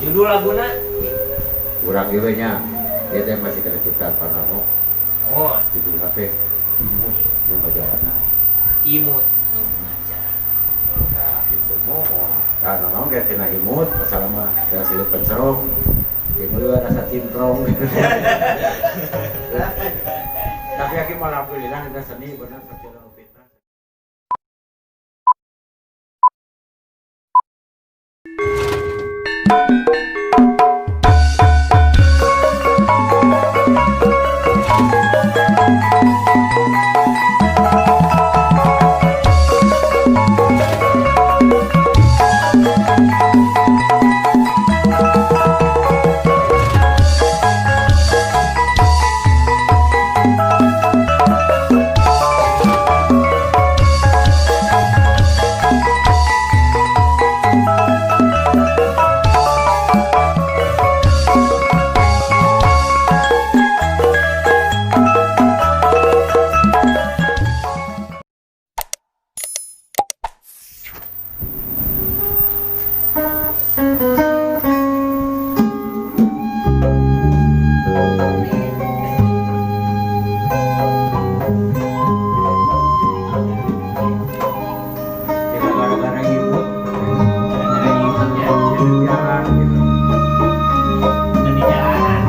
Judul laguna? Urang ieu nya, dia teh masih kena ciptaan Panano. Oh. Judulna teh Imut Nu Ngajalanan. Imut Nu Ngajalanan. Nah, gitu mohon. Nah, naon ge tina imut, asal mah tina silip pencerong. Timbul rasa cintrong. Tapi akhirnya alhamdulillah ada seni benar saja fitnah. Tidak gara-gara imut, Gara-gara imut ya. Jadi jalan gitu. Dan di jalanan.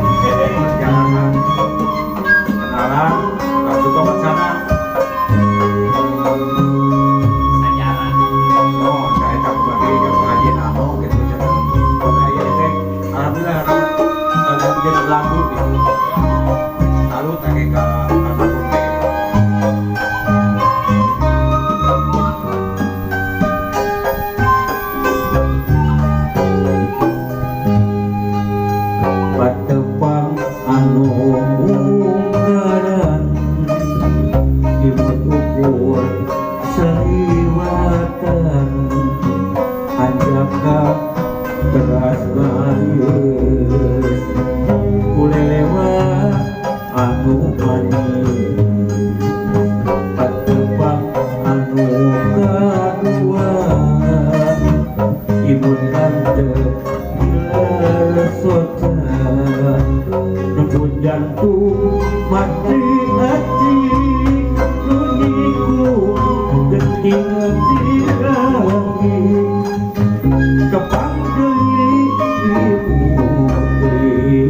Jalanan. Kenalan, langsung ke sana. Sajaran. Oh, saya tak bagi ke pengajian anu gitu jangan. Kalau aya teh alhamdulillah ada jadi lagu gitu. Salut ake ka almarhum teh. Patepang anu mungkaran, imut ukur saliwatan, hanjakal teras gayus kulelewa anu manis. Patepang anu kadua, imut kantep dilesotan, nembun jantung mati hati nuniku genting dirahi kepang deui imut deui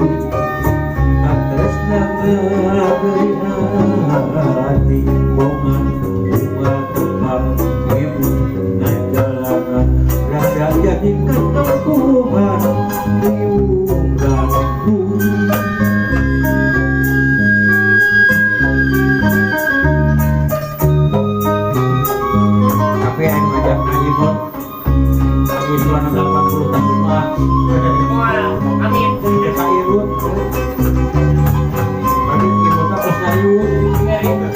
atresna ngaberi hati bongan bunga tepang imut ngajalanan rada jadi ketempuhan riung randu. Tapi yang ngajak ngajibot lagi selama 80 tahun mah. Wah, amin. Ka irut lagi imutna terus ngariut.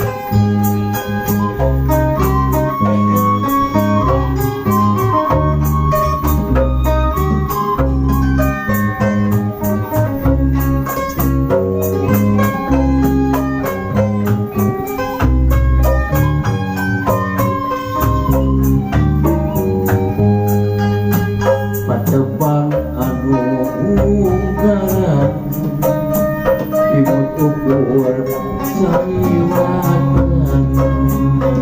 Patepang anu unggaran, imut ukur saliwatan,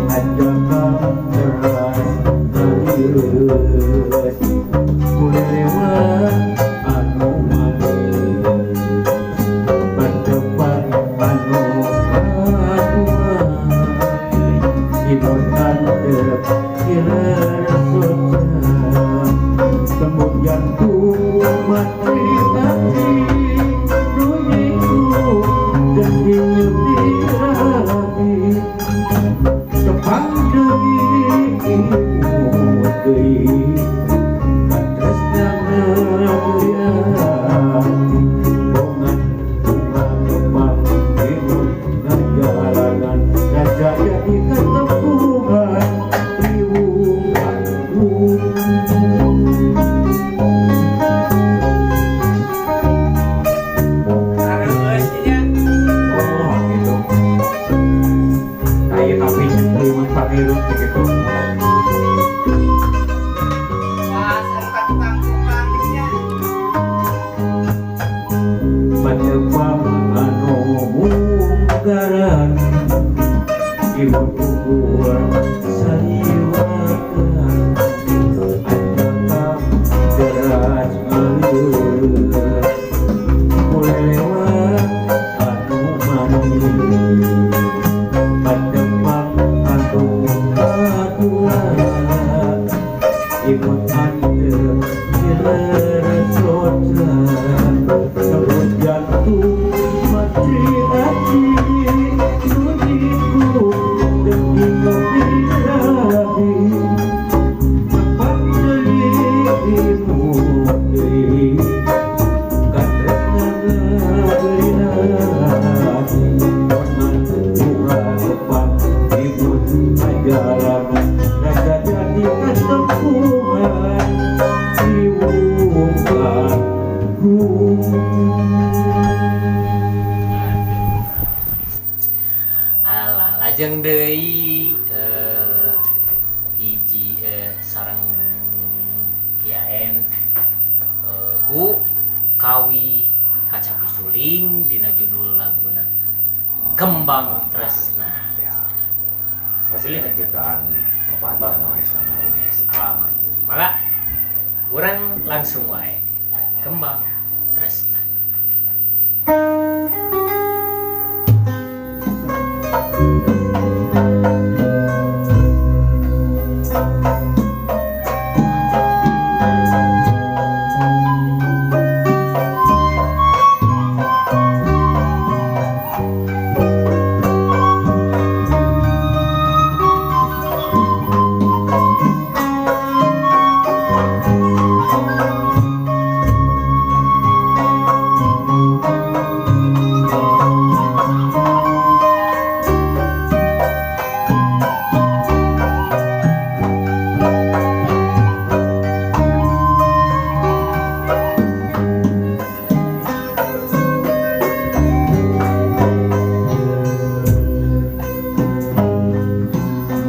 hanjakal teras garius kulelewa anu manis. Patepang anu kadua, imut kantep dilesotan, tembung jantung mati hati nuniku genting dirabi kepang deui. Hati nudiku demi kebirahi Tepat dirimu deui katresna hati Urang ribut ajaran Raja jadi ketempuhan Iwung Bandung. Alah, lajeng deui hiji sareng Ki Aen ku Kawi Kacapi Suling dina judul laguna Kembang Tresna. Ya. Masih ada ciptaan Bapak Haji Nano S. Wes, almarhum. Maka urang langsung wae. Kembang Tresna.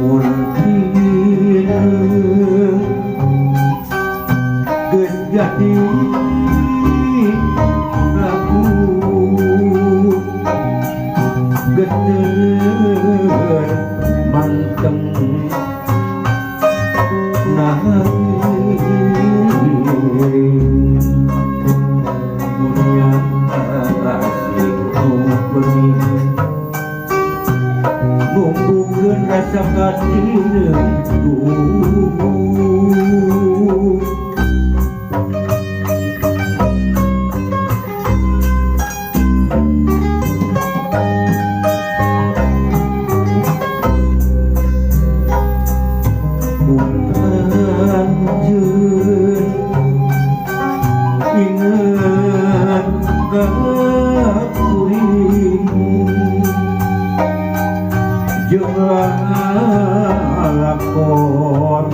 Mun geus jadi lagu geter manteng nahiring mulia asing bening numbuhkeun rasa katinengku. Mun anjeun inget ka kuring jeung lalakon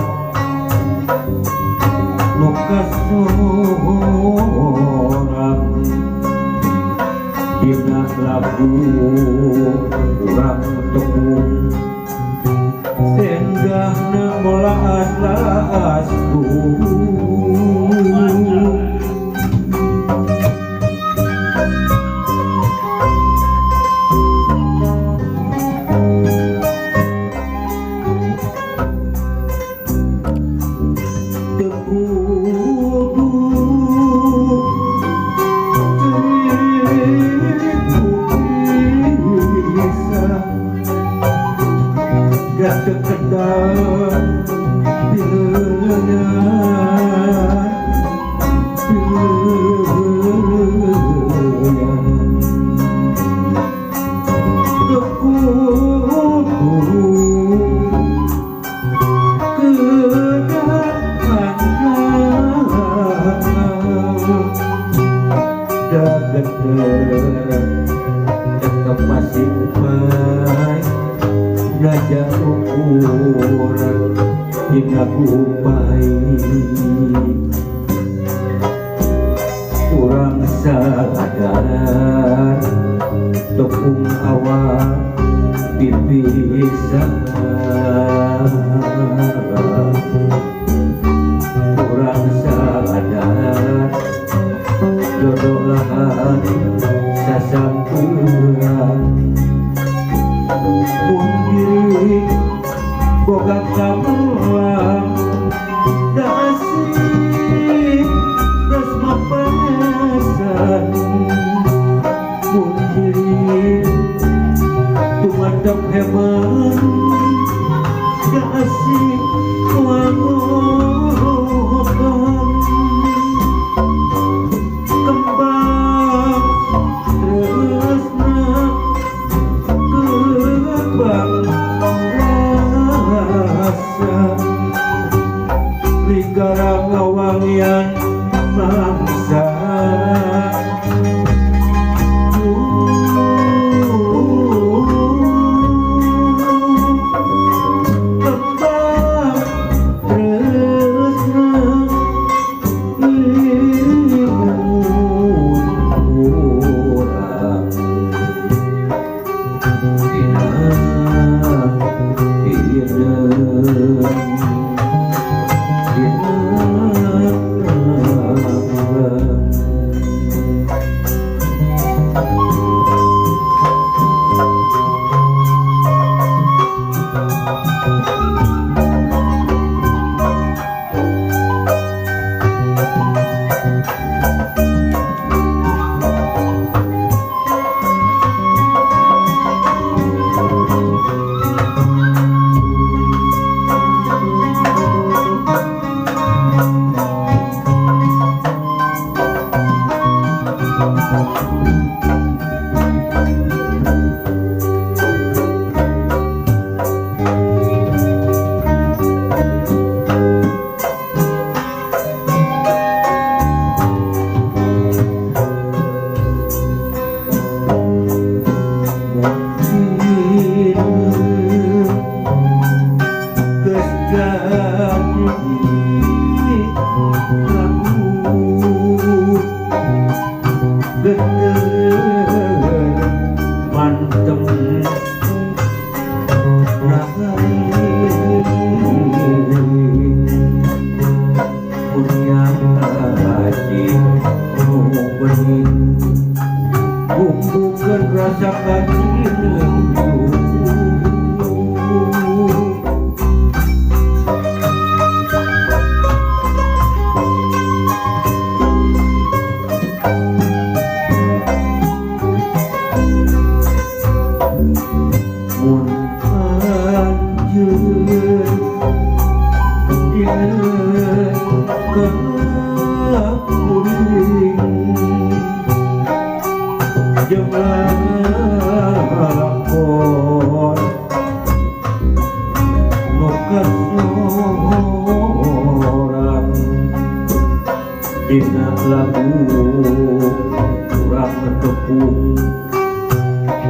nu kasorang dina lagu urang tepung endahna molaas-laas. Teu kudu ceurik bisa da teu kedah pileunyeun pileunyeun. Teu kudu kedah da geter tetep masih umay najan ukur dina kumpai urang sadar tepung awak dipisah urang sadar jodoh lahan sasampuran mun diri boga kamelang da asik geus mapanesan mun diri tumadep heman da asik wangotan kembang tresna.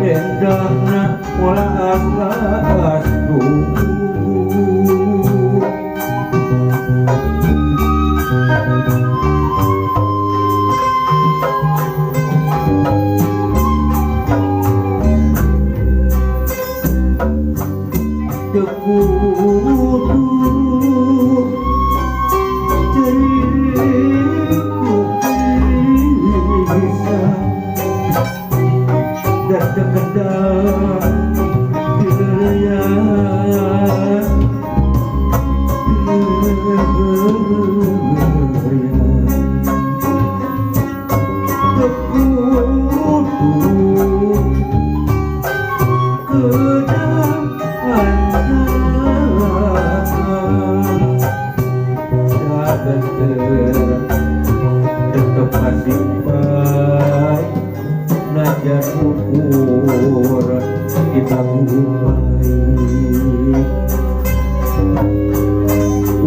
Endahna pola aslas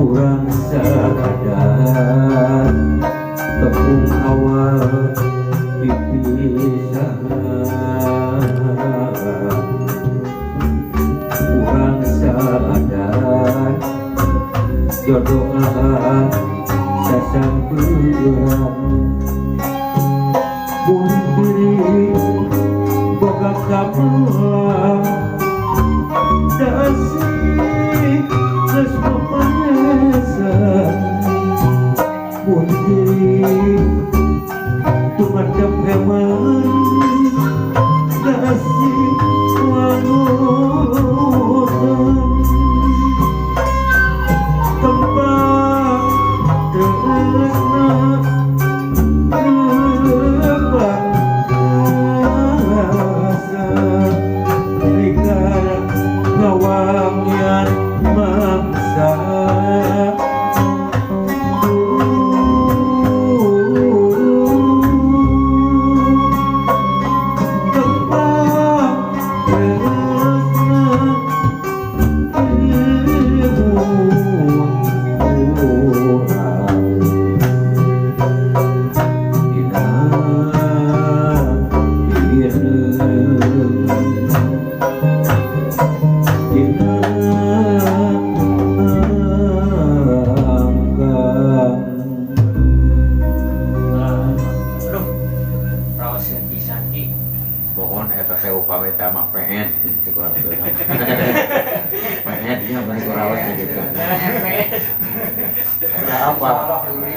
urang sakadar tepung awal dipisah urang sadar jodoh sasampeurang buntiri boga kapelang dasi geus papanesan buntiri tumadep heman dasi wangutan tempat tresna lebak rasa ligar ngawangian mangsa. Aduh, raoseun pisan Ki. Mohon eta teh upami teh mah PN teu kurang teu. PN nya bari kuraos teh gitu. Udah apa?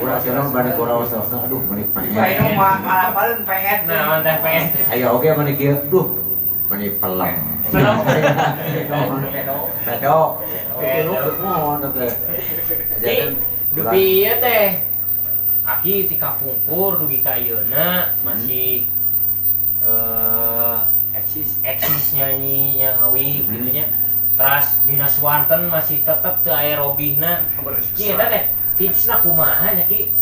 Urang senang bari kuraos aduh bari PN. Ayo mah ngapalin PN. Nah, mantap PN. Ayo oge mani kieu duh mani pelem. Pelem. Pedo. Pedo. Mohon teh. Ki, dupi ieu teh. Aki ti kapungkur dugi ka ayeuna masih Eksis. eksis nyanyi yang ngawih gitu nya. Teras dina swanten masih tetep teu aya robihna. Ki eta teh tipsna kumaha nya Ki?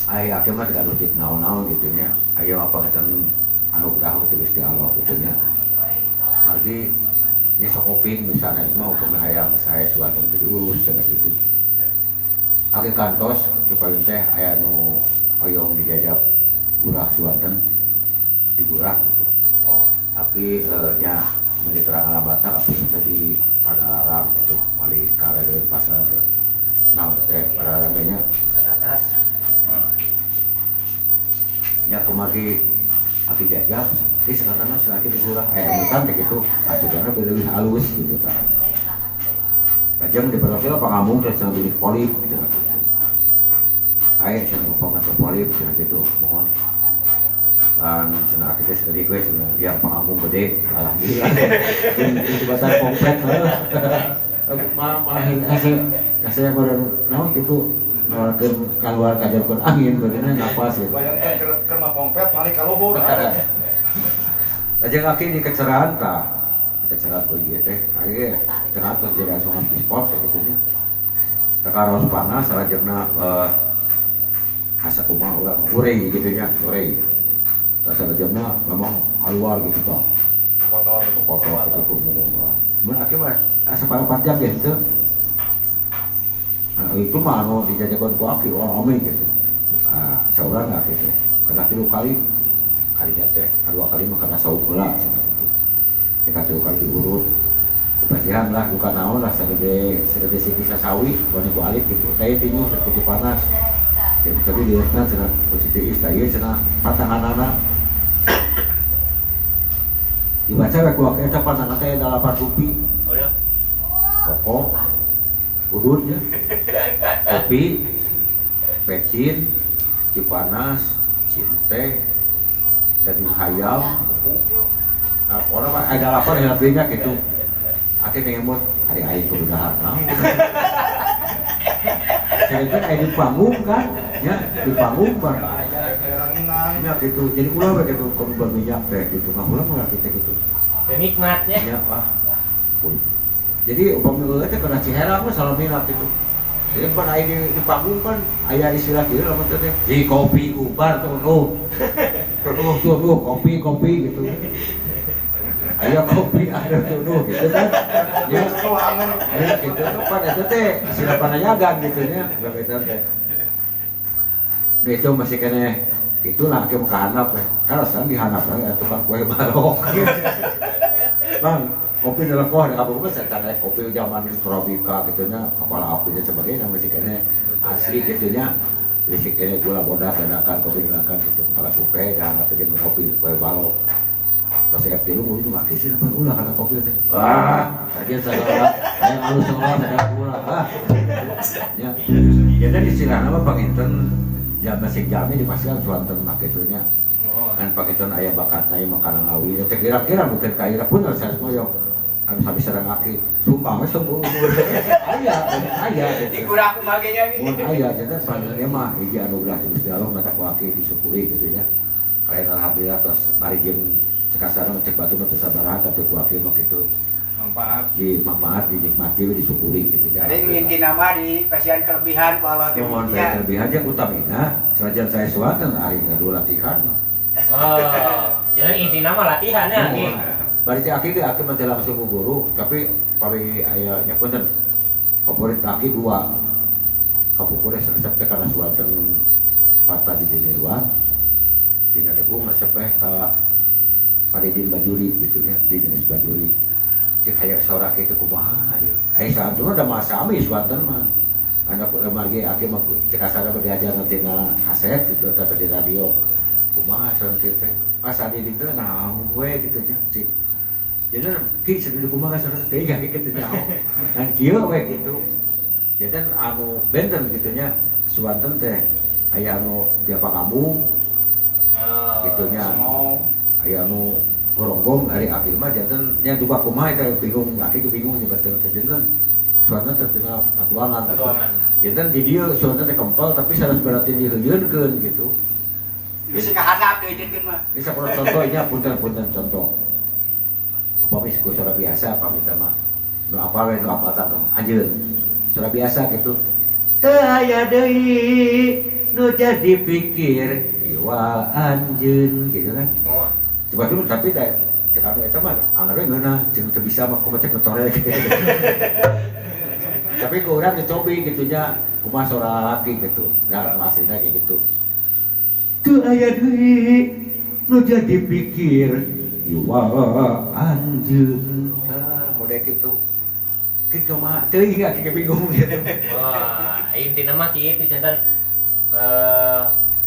Ai aki mah teu anu tip naon-naon gitu nya. Ayo apa ngeten anugerah teh Gusti Allah gitu nya. Margi nya sok oping misalnya mah upami hayang sae swanten teh diurus cenah kitu. Aki kantos di payun teh aya nu hoyong dijajab gurah swanten digurah gitu. Oh. Aki nya meuni terang alamatna aki teh di Padalarang gitu, malih kareun pasar naon teh Padalarang teh nya. Atas. Nya kumargi aki jajab di sakantana cenah aki digurah mutan teh gitu asupna leuwih halus gitu tah. Lajeng di Padalarang pangamung teh cenah bilik polip cenah gitu. Saya cenah upama teh polip cenah gitu mohon. Lan cenah aki teh sedih we cenah yang pangamung gede alhamdulillah. Itu batar komplet heuh. Malah hese meureun naon kitu ngeluarkeun kaluar kajarkeun angin beunana napas gitu. Bayangkeun keur mah pompet malih ka luhur. Lajeng aki di kecerahan tah. Di kecerahan ku ieu teh aki tengah tos jadi asongan pispot teh kitu nya. Teka raos panas salajengna asa kumaha urang hurey gitu nya, hurey. Tah salajengna memang keluar gitu tah. Kotor. Kotor gitu ngomong. Mun aki mah asa 4 jam ge henteu. Nah, itu mah anu dijajakeun ku aki, wah rame gitu. Ah, saurang aki teh. Kena 3 kali. Kalinya teh kedua kali mah kana saung heula cenah gitu. Dikatuh kali diurut. Dipasihan lah bukan naon lah segede segede siki sasawi wani ku alit gitu. Teh tinju seperti panas. Ya, tapi dilihatna cenah positif tah ieu cenah patanganana. Dibaca we ku eta pantangan teh 8 rupi. Udah. Rokok, udut ya, kopi, pecin, cipanas, cinte, daging hayam, nah, orang mah ada lapar ya lebihnya gitu. Akhirnya ngemut hari aing kudu dahar naon. Saya kan aya di panggung kan, ya di panggung bang. Renang. Ya gitu, jadi ulah we gitu kudu berminyak teh gitu, nggak ulah mah kita gitu. Nikmatnya. Ya wah. Jadi upami eueuh teh kana Ciherang mah salamina gitu. Jadi pan aya di panggung kan aya istilah kieu lamun teh di kopi ubar tuh tuh. Tuh tuh tuh kopi kopi gitu. Aya kopi ada tuh gitu kan. Ya ya gitu pan eta teh istilah panayagan gitu nya eta teh. Nah itu masih kene itulah ke ka handap we. Kalasan di handap we tukang kue balok. Bang, kopi dalam koh ada kamu kan saya kopi zaman Torabika gitu nya kepala api dan sebagainya masih kene asli gitu nya masih kene gula bodas dadakan kopi dadakan gitu kalau kuke dan apa jeung kopi kue balok pas saya tilu gua juga sih apa ulah karena kopi teh ah tadi segala yang halus segala ada gula ah ya jadi istilahna mah panginten jam masih jami dipastikan suanten mah kitu nya kan panginten aya bakatna ieu makanan ngawi teh kira-kira mungkin ka pun saya semua yo anu sami sareng aki sumbang we sungguh aya aya gitu. Dikurang kumaha nya Mun aya jadi panggilnya mah hiji anugerah ti Gusti Allah mata ku aki disyukuri gitu nya. Kalian alhamdulillah tos mari jeung cek kasarna cek batu mah teu sabaraha tapi ku aki mah kitu Manfaat. di manfaat dinikmati we disyukuri gitu nya. Jadi nu intina mah di pasihan kelebihan ku Allah teh Mohon nya. kelebihan jeung utamina senajan saya suanten ari ngadu latihan mah. Oh, jadi intina mah latihan ya, Ki. Bari cek aki ge aki mah teu langsung ku guru tapi pami aya nya punten favorit aki dua kapungkur resep teh kana suanten patah di Dewan dina degung resep teh ka Pak Didin Bajuri gitu ya Didin S. Bajuri cek hayang sora kitu kumaha ieu aya saantuna da mah sami suanten mah anak lemari aki mah cek asana mah diajarna tina kaset gitu atau di radio kumaha suara kitu teh pas adi dinten naon we gitu nya cik jadi ki sendiri kumaha suara teh teh gitu nyaho dan kieu we gitu jadi anu benten gitu nya suanten teh aya anu di apa kamu Oh. gitu nya Semau. aya anu goronggong ari aki mah janten nya duka kumaha eta bingung aki ge bingung nyebatkeun teh janten suanten teh tina patuangan gitu. Patuangan. Janten di dieu suanten teh kempel tapi sanes berarti diheuyeunkeun gitu. Bisa kahandap dieujeunkeun mah. Ini sakurang contohnya punten-punten contoh. Upami ku suara biasa pamit mah. Nu apal we nu apal tah anjeun. Suara biasa gitu. Teu aya deui nu jadi pikir iwal anjeun gitu kan. Oh. Coba dulu tapi teh cek anu eta mah anggar we ngeunah jeung teu bisa mah kumaha cek tore gitu. Tapi ku urang dicobi gitu nya kumaha suara laki gitu. Nah, aslinya kayak gitu. Teu aya deui nu jadi pikir iwal anjeun. Tah model kitu. Ki kumaha teuing aki ge bingung gitu. Wah, intina mah kitu jantan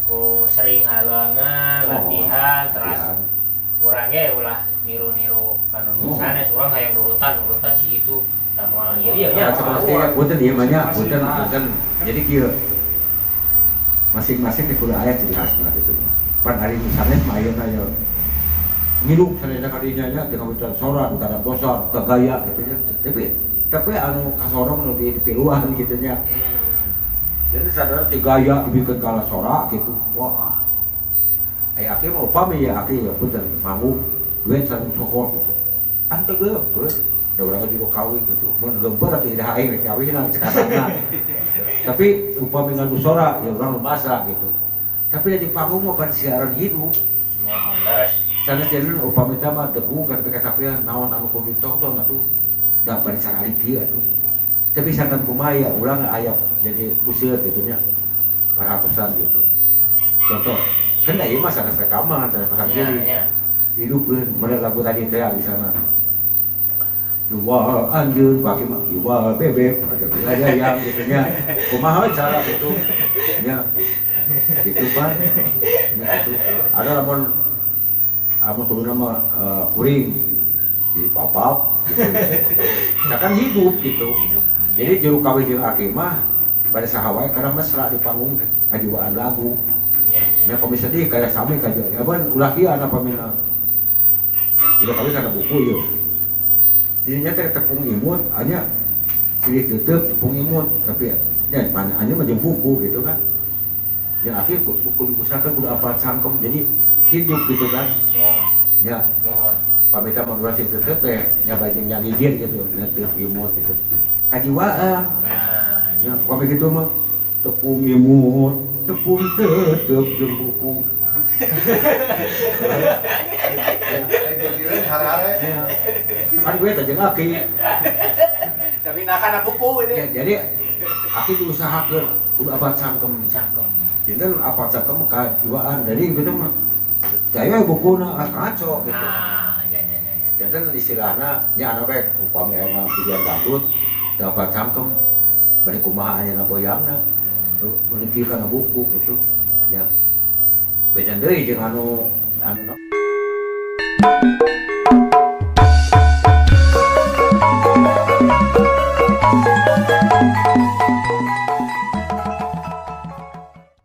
ku sering halangan, latihan, teras latihan. Urang ge ulah niru-niru kanu nu Oh. sanes, urang hayang nurutan, nurutan si itu da moal ieu ieu nya. Nah, seperti ya, punten ieu mah nya, punten, punten. Jadi kieu masing-masing di kudu aya ciri khasna gitu. Pan ari nu sanes mah ayeuna ye ngilup sanesna ka dinya nya dengan hutan sora, hutan dosa, gaya gitu nya. Tapi anu kasorong nu dipiluan gitu nya. Jadi sadar ti gaya dibikin kalah sora gitu. Wah. Aya aki mah upami ya aki ya punten manggung duet sareng sohor gitu. Ante geumpeur da urang juga kawin gitu. Mun geumpeur atuh idah aing rek kawin lah cek kasarna. Tapi upami ngadu sora ya urang lumasa gitu. Tapi di panggung mah pan siaran hidup. Mohon beres. Sanes jadi upami teh mah degung kan kacapean naon anu kudu ditonton atuh. Da bari carali kieu atuh. Tapi sangkan kumaha ya urang aya jadi useur gitu nya. Perhatosan gitu. Contoh Kan ieu mah sanes rekaman, sanes pasang Nya, kiri. nya. Hidupkeun model lagu tadi teh di sana. Jual anjeun baki mah jual bebek ada wilayah yang gitu nya. Kumaha cara gitu nya. Gitu pan. Nya gitu. Ada lamun lamun kudu nama kuring jadi papap gitu. Nah, kan hidup gitu. Hidup. Jadi juru kawin jeung aki mah pada saha wae karena mesra di panggung teh kajiwaan lagu. Nya, nya. Nya pami sedih kayak sami kajiwaan. Ya ban ulah kieu anak pamina. Juru kawin kana buku ieu. Dirinya teh tepung imut hanya silih tetep tepung imut tapi ya mana hanya mah jeung buku gitu kan. Ya aki kudu usahakeun kudu apal cangkem jadi hidup gitu kan. Mohon. Ya Mohon. pamita mah ulah sing tetep teh nya bajing nyagidir gitu, netep imut gitu. Kajiwaan. Nah, Ya, pami gitu mah tepung imut, tepung tetep jeung buku. Gigireun hare-hare. Ya. Kan gue teh jeung aki. Tapi nah kana buku ini. Ya, jadi aki diusahakeun kudu apal cangkem. Cangkem. Janten apal cangkem kajiwaan. Jadi gitu mah daya bukuna ah, kacau gitu. Nah, ya, ya, ya, ya. Janten istilahna nya anu bae upami aya pilihan dangdut teu apal cangkem bari kumaha anjeunna goyangna. Mun kieu kana buku gitu. Ya. Beda deui jeung anu anu.